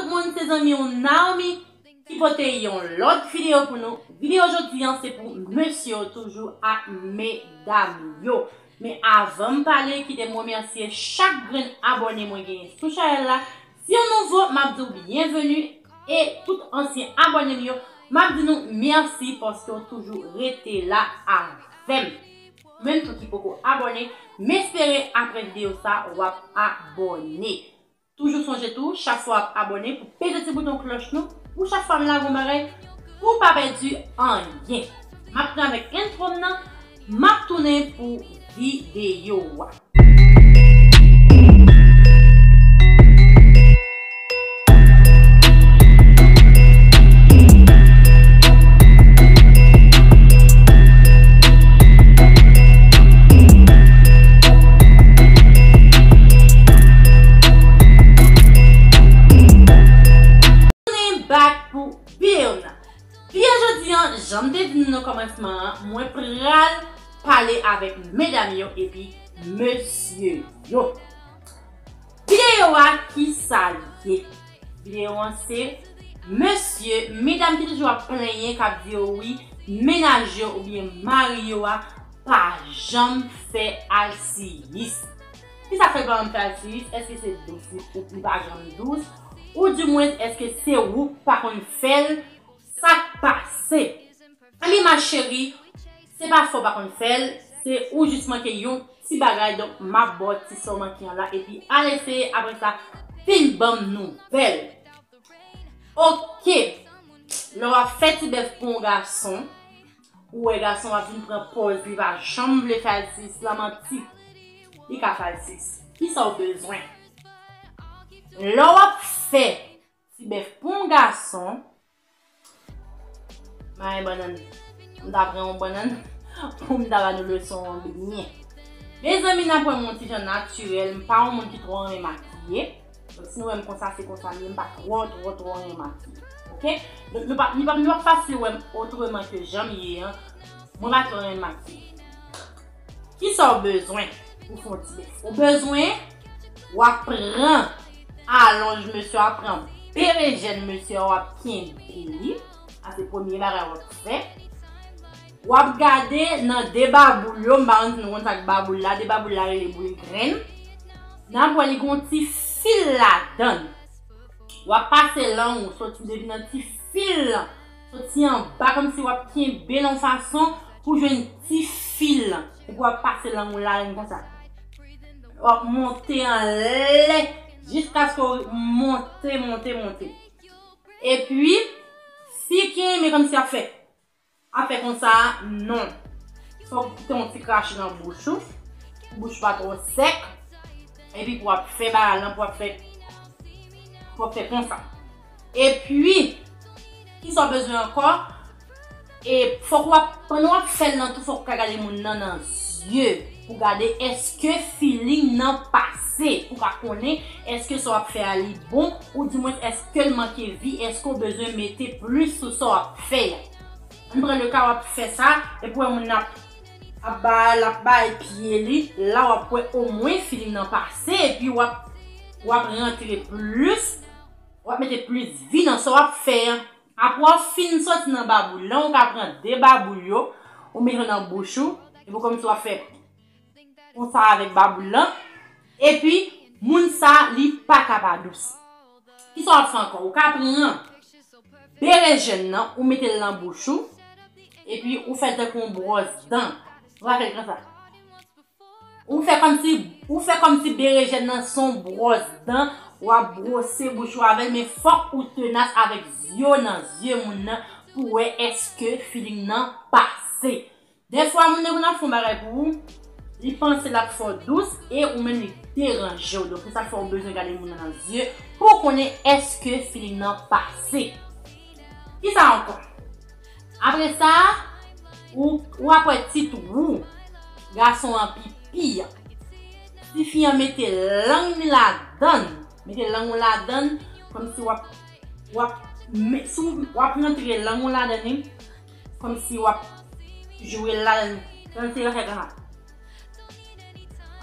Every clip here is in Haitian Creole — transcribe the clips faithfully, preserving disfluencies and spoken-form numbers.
Tout moun, se zanmi w Naomi ki pote yon lòt videyo pou nou. Videyo jodi an se pou mesye yo toujou ak medam yo. Men avan m pale, kite m remèsye chak grenn abòne mwen genyen sou chanèl la. Si w nouvo, m ap di w byenveni. E tout ansyen abòne m yo, m ap di nou mèsi paske w toujou rete la avè m. Ou menm tou ki poko abòne, m espere apre videyo sa, w ap abòne. Toujou sonje tou, chak fwa w ap abòne, pou peze ti bouton klòch nou, pou chak fwa m lage yon bagay, pou w pa pèdi anyen. M ap pran avèk entwo m nan, m ap tounen pou videyo a. Tounen back pou videyo m nan. Videyo jodi an, jan m te di nou nan kòmansman an, mwen pral pale avèk medam yo epi mesye yo. Videyo a, ki sa l ye? Videyo an se mesye, medam ki toujou ap plenyen, k ap di yo wi, mennaj yo oubyen mari yo a pa janm fè alsiyis. Kisa k fè l pa janm fè alsiyis? Èske se dous li, ou li pa janm dous? Ou dimwens, èske se ou k pa konn fè l? Sa k pase? Anyway, ma chérie, se pa fè w pa konn fè l, se ou jis manke yon ti bagay, donk m ap ba w ti sa w manke an la, epi al eseye, apre sa, vin ban m nouvèl. Oke. Lè w ap fè ti bèf pou yon gason, ou wè gason w ap vin pran pòz, li pa janm vle fè alsiyis, la manti. Li ka fè alsiyis. Kisa w bezwen? Lè w ap fè ti bèf pou yon gason, Mayen bannann. M ta pran yon bannann pou m ta ba nou leson an byen. Mezanmi, n ap wè m yon ti jan natirèl. M pa yon moun ki twò renmen makiye. Donk, si nou wè m konsa, se konsa m ye. M pa twò, twò, twò renmen makiye. Oke? Donk, nou p ap, nou p ap, nou p ap fasil wè m otreman ke jan m ye an. Mwen pa twò renmen makiye. Kisa w bezwen pou fè yon ti bèf? Ou bezwen, w ap pran alonj mesye a, pran berejèn mesye a, w ap kenbe li. Sa se premye bagay w ap fè. W ap gade nan de baboul yo, m pa konn si nou konn sa k baboul la, de baboul la rele boul grenn. N ap wè li gen yon ti fil ladan l. W ap pase lang ou soti depi nan ti fil lan, soti anba, kòmsi w ap kenbe l yon fason pou jwenn ti fil lan. Epi w ap pase lang ou ladan l konsa. W ap monte anlè jiskaske w monte, monte, monte. Epi, si ki renmen kòmsi ap fè, ap fè konsa, non. Fòk ou kite yon ti krache nan bouch ou, pou bouch ou pa twò sèk. Epi pou w ap fè bagay lan, pou w ap fè, pou w ap fè konsa. Epi, kisa w bezwen ankò? E fòk w ap, pandan w ap fè l lan tou, fòk ou ka gade moun nan nan zye. Pou gade èske feeling nan pase. Pou ka konnen èske sa w ap fè a li bon, ou dimwens èske l manke vi, èske w bezwen mete plis sou sa w ap fè a. Ann pran le ka w ap fè sa, epi w wè moun nan ap, ap ba, l ap bay pye li, la w ap wè omwen feeling nan pase, epi w ap, w ap rantre plis, w ap mete plis vi nan sa w ap fè an. Apre w fin soti nan baboul lan, ou ka pran de baboul yo, ou mete yo nan bouch ou, epi kòmsi w ap fè konsa avèk baboul lan, epi moun sa li pa ka pa dous. Kisa w ap fè ankò? Ou ka pran berejèn nan, ou mete l nan bouch ou, epi ou fè l tankou yon bwòs dan. Ou ka fè l konsa. Ou fè kòmsi, ou fè kòmsi berejèn nan se yon bwòs dan, w ap bwose bouch ou avè l, men fòk ou tenas avèk zye w nan zye moun nan pou wè èske feeling nan pase. Dèfwa, moun nan konn ap fè yon bagay pou ou, li panse l ap fè w dous e ou menm li deranje w. Donk, se sa k fè w bezwen gade moun nan nan zye pou w konnen èske feeling nan pase. Kisa ankò? Apre sa, ou, ou ap wè ti twou gason an pipi an. Tifi an mete lang li ladann, mete lang ou ladann, kòmsi w ap, w ap, me- si w, w ap rantre lang ou ladann li, kòmsi w ap joure l ladann, kòmsi w ap fè konsa.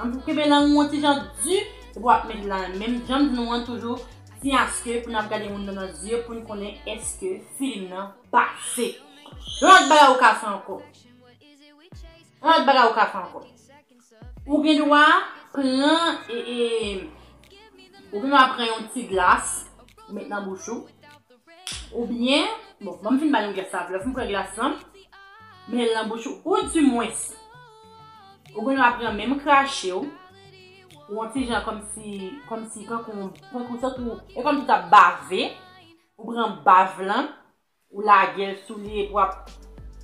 An tou kenbe lang ou yon ti jan di, epi w ap mete l ladann. Menm jan m di nou an toujou, Ti aske pou n ap gade moun nan nan zye pou n konnen èske feeling nan pase. Yon lòt bagay ou ka fè ankò. Yon lòt bagay ou ka fè ankò. Ou gen dwa pran e, e, ou gen dwa pran yon ti glas, ou met nan bouch ou. Oubyen, bon, ban m fin ba nou glas la, lè fin pran glas lan, men l nan bouch ou, ou di mwens, ou gen dwa pran menm krache w, ou yon ti jan kòmsi, kòmsi, kankou, kankou, tankou, e kòmsi w t ap bave, ou pran bav lan, ou lage l sou li, epi w ap,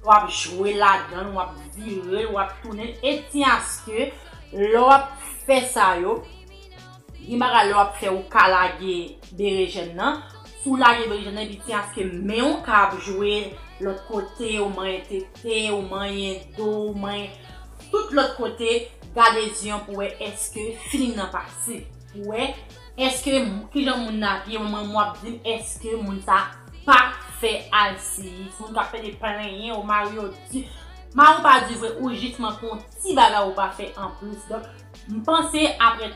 w ap jwe ladan l, w ap vire l, w ap tounen l, e ti aske, lè w ap fè sa yo, gen bagay lè w ap fè ou ka lage berejèn nan. Si w lage berejèn nan, epi ti aske men w ka ap jwe lòt kote, ou manyen tete, ou manyen do, ou manyen tout lòt kote, gade zye an pou wè èske feeling nan pase. Pou wè èske m- kijan moun nan apiye, mwen m ap di m èske moun sa pa fè alsiyis. Moun k ap pede plenyen, ou mari yo di, mari w pa di vre, ou jis manke yon ti bagay ou pa fè anplis. Donk, m panse apre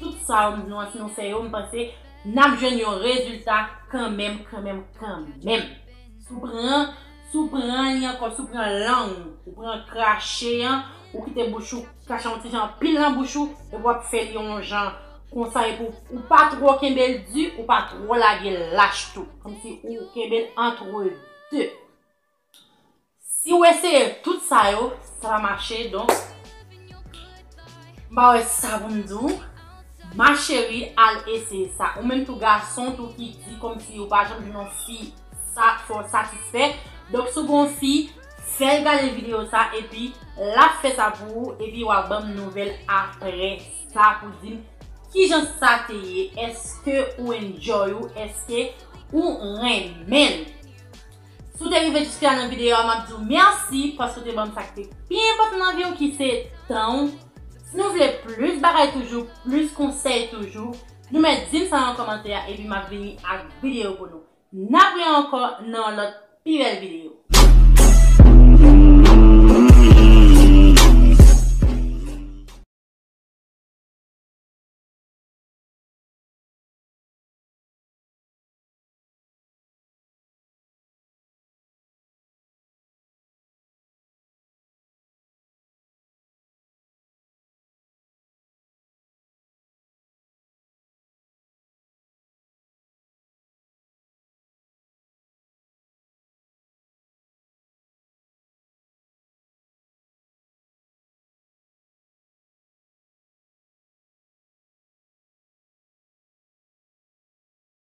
tout sa yo, m di nou, si nou fè yo, m panse n ap jwenn yon rezilta kanmenm, kanmenm, kanmenm. Si w pran, si w pran li ankò, si w pran lang ou, ou pran krache an, ou kite bouch ou krache yon ti jan anpil nan bouch ou, epi w ap fè li yon jan konsa, epi w, ou pa twò kenbe l di, ou pa twò lage l lach tou. Kòmsi ou kenbe l antre de. Si w eseye tout sa yo, sa pa mache, donk, m pa wè sa pou m di w. Ma chérie, al eseye sa. Ou menm tou gason tou ki di kòmsi ou pa janm jwenn yon fi sa fè w satisfè. Donk, si w gen yon fi, fè l gade videyo sa, epi l ap fè sa pou ou, epi w a ban m nouvèl apre sa pou di m kijan sa te ye. Èske ou enjoy ou? Èske ou renmen l? Si w te rive jiska nan videyo a, m ap di w mèsi paske w te ban m sa ki te pi enpòtan nan vi w, ki se tan w. Si nou vle plis bagay toujou, plis konsèy toujou, nou mèt di m sa nan kòmantè a, epi m ap vini ak videyo pou nou. N ap wè ankò nan yon lòt pi bèl videyo.